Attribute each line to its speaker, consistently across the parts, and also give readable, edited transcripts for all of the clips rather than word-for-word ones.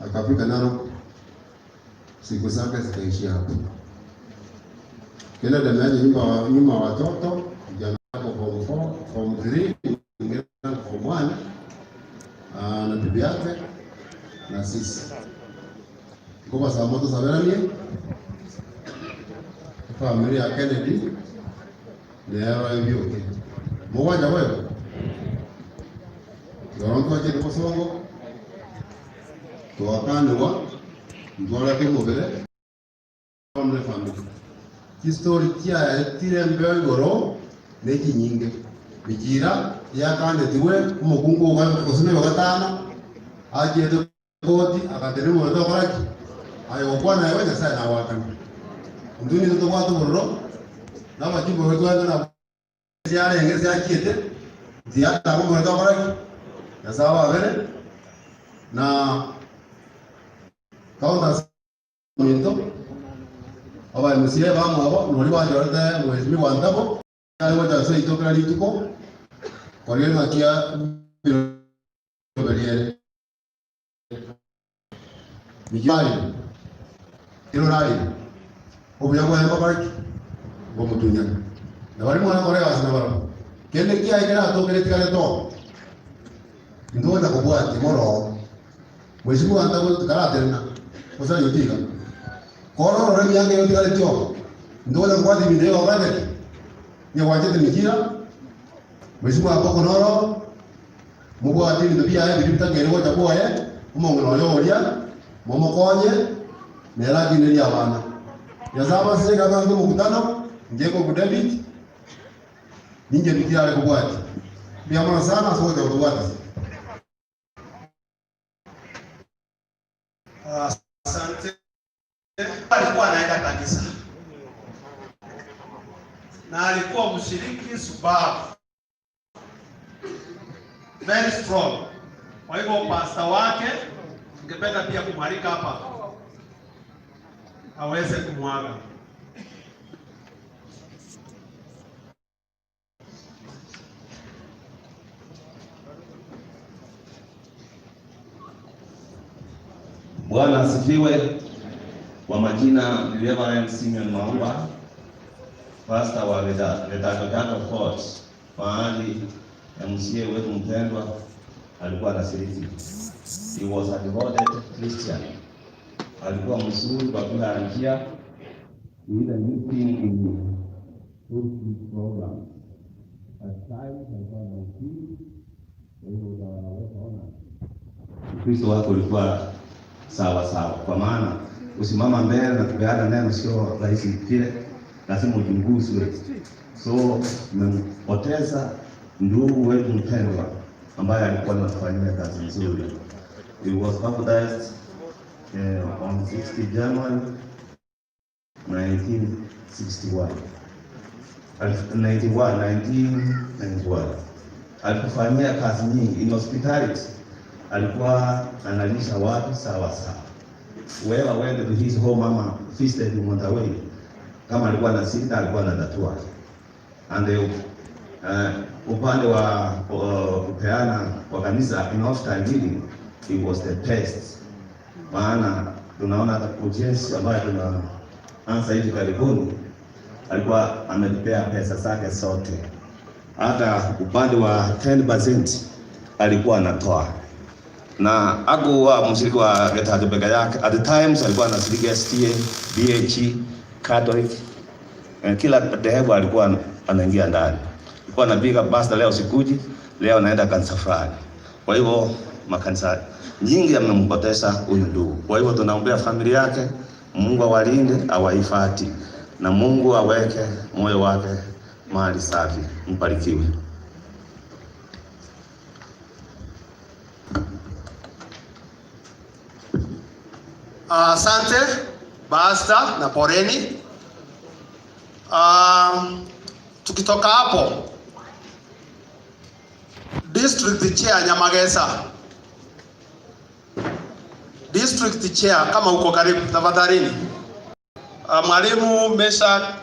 Speaker 1: Akafika Narok, siku zake zikaishia hapo. Kennedy ameacha nyumba nyuma watoto, kijana wako form 4, form 3, mwingine form 1, na bibi yake na sisi. Ngoma za moto saberanie familia ya Kennedy nero ebyoke mugwanja bwego igoro ntwachire bosongo twakanirwa ntwareke mubere family family chistori chiaetire mbeo igoro ne chinyinge michira yakanetiwe omokungu gosime gatano achiete koti agatene omonto okoraki aye gokwana ewe Nyasaye nawakana intwe nigo tobwate obororo na abachumba baitũ na ciarenge ciachiete ntiatanga omonto okoraki Nyasaye ababere na county minto aba MCA bamwabo nori banyorete mheshimiwa Ntabo ari gocha ase itokera rituko koria ng'akia biriere mikirari kirorari obuya bwaye baraki gomutunyana na bari mwana kore gasi na barabo kende kiaye keratokere tigare to ndoza kobwati moro mheshimiwa Ntabo karaterena osari yotiga kororo re miaka yotigare tio ndoza kobwati bintu yogateki nyagwachete mikira mheshimiwa Apoko noro mubwati bintu biaye biri bitakere gocha bwoye omong'ina oyo oria momokonye nera akineria abana Nyasaye abaseseke abange omokutano nje ku David ninje mikira are kobwati mbuya mono sana ase gocha gotobwatisia.
Speaker 2: Asante. Alikuwa anaenda kanisa na alikuwa mshiriki subabu, very strong. Kwa hivyo pasta wake ningependa pia kumwalika hapa aweze kumwaga.
Speaker 3: Bwana asifiwe. Kwa majina ni Reverend Simeon Maumba, pastor wa Getago Court, mahali MCA wetu mpendwa alikuwa anashiriki. He was a devoted Christian. Alikuwa mzuri kwa kila njia. He even meeting in program. At times alikuwa anahubiri, kwa hivyo utaweza ona Ukristo wako ulikuwa sawa sawa, kwa maana usimama mbele na kupeana neno sio rahisi vile, lazima uchunguzwe. So tumempoteza ndugu wetu mpendwa ambaye alikuwa anatufanyia kazi nzuri. He was baptized on 60 January 1961. 1991. Alikufanyia kazi nyingi in hospitality. Alikuwa analisha watu sawa sawa. Whoever went to his home mama feasted him on the way. Kama alikuwa na shida alikuwa anatatua. And upande wa kupeana kwa kanisa in off-time meeting, he was the best. Maana tunaona hata ujenzi ambayo tunaanza hivi karibuni alikuwa amelipea pesa zake zote. Hata upande wa 10% alikuwa anatoa. Na hakuwa mshiriki wa Getago peke yake. At the times alikuwa anashiriki STA, BHE, Catholic. Kila dhehebu alikuwa anaingia ndani. Alikuwa anapiga pastor, leo sikuji, leo naenda kanisa fulani. Kwa hivyo makanisa nyingi yamempoteza huyu ndugu. Kwa hivyo tunaombea familia yake, Mungu awalinde, awahifadhi, na Mungu aweke moyo wake mahali safi. Mbarikiwe.
Speaker 2: Asante basta na poreni. Tukitoka hapo District Chair Nyamagesa, District Chair kama uko karibu tafadhalini. Mwalimu Mesha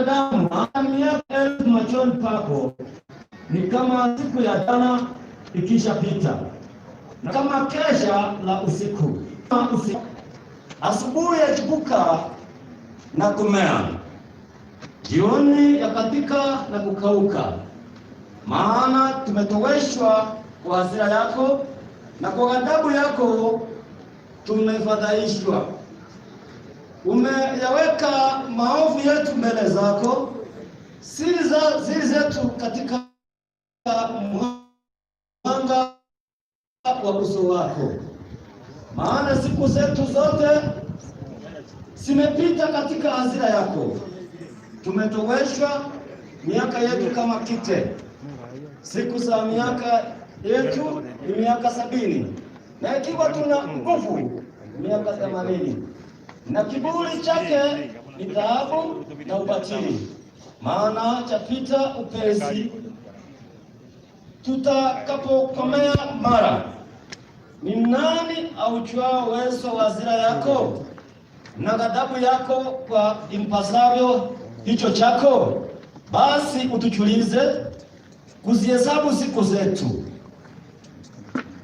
Speaker 4: Damu miaka 1000 machoni pako ni kama siku ya jana ikishapita, na kama kesha la usiku. Asubuhi yachipuka na kumea, jioni yakatika na kukauka. Maana tumetoweshwa kwa hasira yako, na kwa ghadhabu yako tumefadhaishwa. Umeyaweka maovu yetu mbele zako, siri zetu katika mwanga wa uso wako. Maana siku zetu zote zimepita katika hasira yako, tumetoweshwa miaka yetu kama kite. Siku za miaka yetu ni miaka 70, na ikiwa tuna nguvu miaka 80. Na kiburi chake ni taabu na ubatili, maana chapita upesi tutakapokomea mara. Ni nani aujuao uwezo wa hasira yako na ghadhabu yako kwa impasavyo hicho chako? Basi utujulize kuzihesabu siku zetu,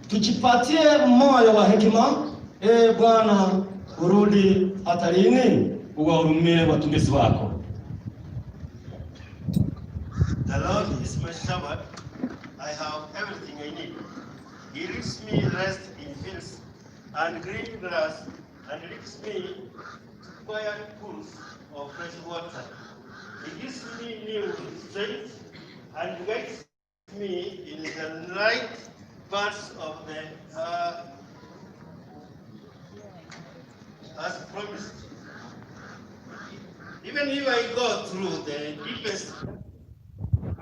Speaker 4: tujipatie moyo wa hekima. E Bwana, urudi hata lini? Uwahurumie watumishi wako.
Speaker 5: The Lord is my shepherd. I have everything I need. He leads me rest in fields and green grass and leads me to quiet pools of fresh water. He gives me new strength and guides me in the right paths of the as promised. Even if I go through the deepest,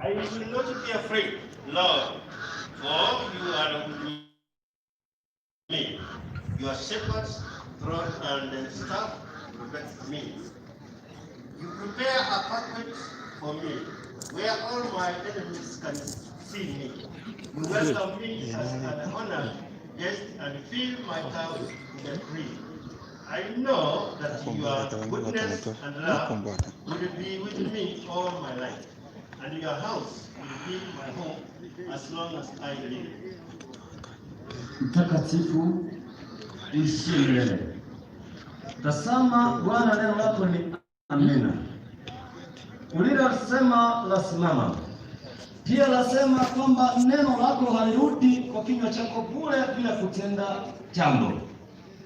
Speaker 5: I will not be afraid, Lord, for you are with me. Your shepherd's rod and staff protect me. You prepare a banquet for me, where all my enemies can see me. You welcome me as an honored guest and fill my cup to the brim. I know that your goodness and love will be with me all my life, and your house will be my home as long as I live.
Speaker 4: Mtakatifu uishie milele. Tazama Bwana, neno lako ni amina, ulilosema lasimama. Pia lasema kwamba neno lako halirudi kwa kinywa chako bure bila kutenda jambo.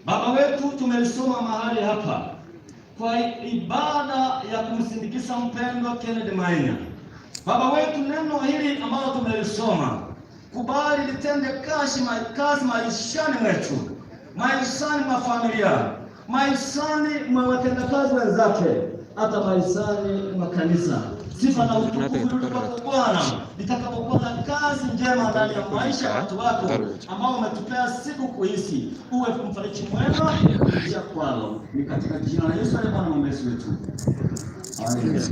Speaker 4: Baba wetu, tumelisoma mahali hapa kwa ibada ya kumsindikiza mpendwa Kennedy Maina. Baba wetu, neno hili ambalo tumelisoma, kubali litende kazi maishani mwetu, maishani mwa familia, maishani mwa watendakazi wenzake, hata maishani mwa kanisa. Sifa na utukufu urudi kwako Bwana, litakapokuwa na kazi njema ndani ya maisha ya watu wako ambao umetupea siku kuishi, uwe mfariji mwema kupitia kwalo. Ni katika jina la Yesu aliye Bwana na Mwokozi wetu. Amen.